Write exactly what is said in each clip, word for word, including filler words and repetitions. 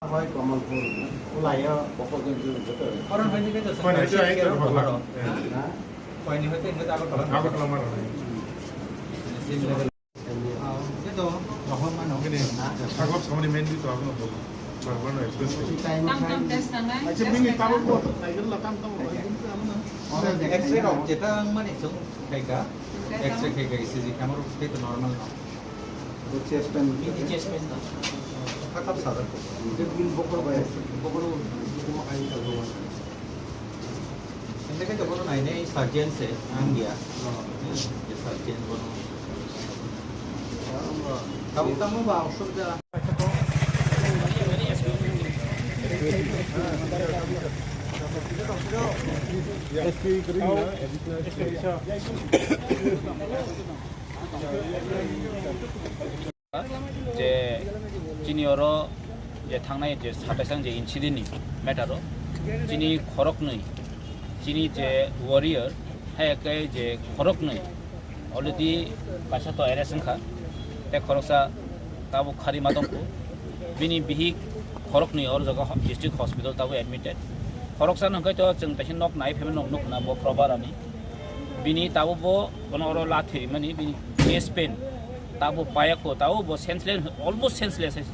Hoi Kamalpur, Ulaya. Koron hoi ni khe to Koini hoi to Agartala. Ha? Koini hoi to Agartala. Agartala mano. Ah, khe to rohor mano. Ini, sagop samani main di to abono. Barbar no express ko. Tam tam test nangnai. Acha, bini tabo ko, naigel la tam tam. X-ray rok jeta mani sung khaika. X-ray khaika, E C G camera khe to normal no. Chest pain. Ini chest pain no. Hakap sadar ko. Bokor bai. Bokor. Hindi ka to bono nainai surgeon se ang dia. Surgeon bono. Kamu kamu ba usur da. Je chini oro je thangnai je satais ang je incident ni matter o chini khoroknwi chini je warrior hai khe je khoroknwi already kaisa to arrest wngkha tei khoroksa tabuk khari ma tongkhu bini bihik khoroknwi or jaga ho-, district hospital tabuk admitted khoroksa no hwnkhe to chwng taisa nok nai phaima nok nukna bo probar ani bini tabuk bo bono oro lathi mani bini chest pain tabuk payakho tabuk bo senseless almost senseless hai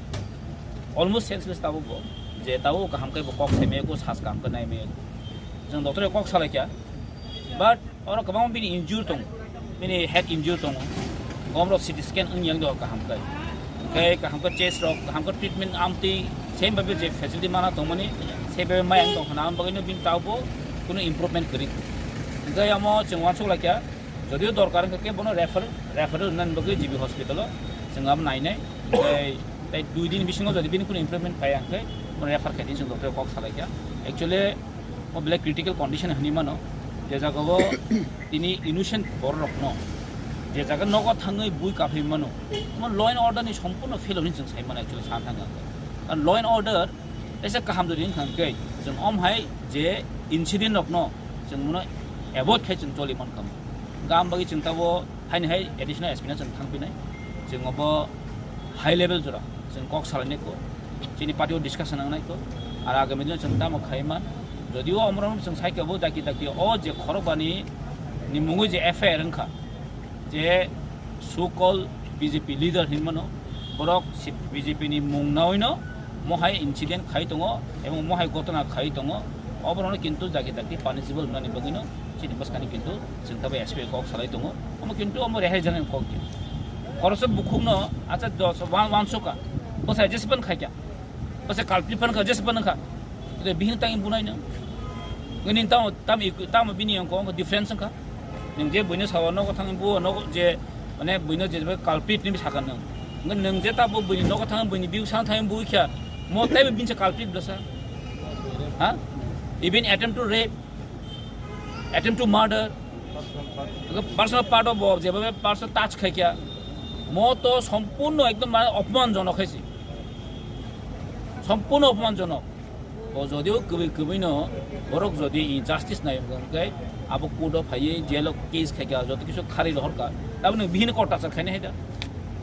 almost senseless tabuk bo je tabuk kaham khe bo kok saimaya ko sas kaham khe naimaya ko chwng doctor kok salaikha but oro kwbangma bini injure tongo bini head injure tongo gom rok C T scan wng yang do kaham khe. Khe kaham khe chest rok, kaham khe treatment amtwi same babe je facility mana tongmani, same babe maya wng tongkha na, ang bagwino bini tabo kuno improvement kwrwi. Hwnkhe amo chwng uansuk laikha, jodio dorkar wngkha khe bono refer, refer rwnani bagwi G B hospital o chwng abo nainai. Tei, tei dui din bisingo jodi bini kuno improvement phaiya hwnkhe bono refer khaidi chwng doctor kok salaikha. Actually, o belai critical condition hinwi mano, je jagao tini innocent bororokno je jaga nogo thangwi bui kaphai mano, omo law and order ni sompurno fail hinwi chwng sai mano actually sana thangkha. Karon law and order teisa kaham jodi wngkha hwnkhe chwng om hai je incident rokno chwng mono avoid khai chwng choli mankha. Gam bagwi chwng tabo Haini hai additional S P no chwng thangpinai, chwng obo high level jora chwng kok salainai ko, chini party o discussion nangnai ko, ar agami dino chwng tamo khaiman, jodio omorok chwng sai kebo daki daki o je khorokbani ni mungwi je F I R wngkha, je so called B J P leader hinmano, borok si-, B J P ni mung naoino mohai incident khai tongo ebong mohai gotona khai tongo, oborokno kintu daki daki punishable wngnani bagwino chini bwskani kintu chwng tabo S P kok salai tongo. Omo kintu omo rehai janani kok ya. Khoroksa bukhukno acha dos wan, wansuka. Bwsai jespan khaikya. Bwsai culprit pan kha, jespan kha. Ede bihin tangi bunai no. Ngini tamo, tam ik-, tamo bini yang kong difference kha. Nung je buino sawa nogo thang bu nogo je mane buino je culprit ni saka nung. Nung je tabo buini nogo thang buini biu sang thang bu kya. Mo tai bin se culprit bwsa. Ha? Even attempt to rape, attempt to murder, personal part of, jebhabe personal touch khai kya, mo to sompurno ekdom mane opmanjonok hai se, sompurno opmanjonok. O jodio kwbwi kwbwino borok jodi injustice nai hwnkhe abo court o phaiwi jail o case khai kya, joto kisu khari rohor kha, taboni bihini kok torture khainai hai da.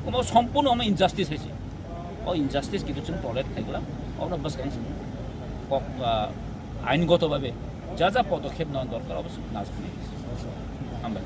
Omo sompurno omo injustice hai se. O injustice kintu chwng tolerate khaigwla, obono bwskang chwng kok, ah, aingoto babe ja ja podokhep no dorkar obo chwng najaknai. Hambai.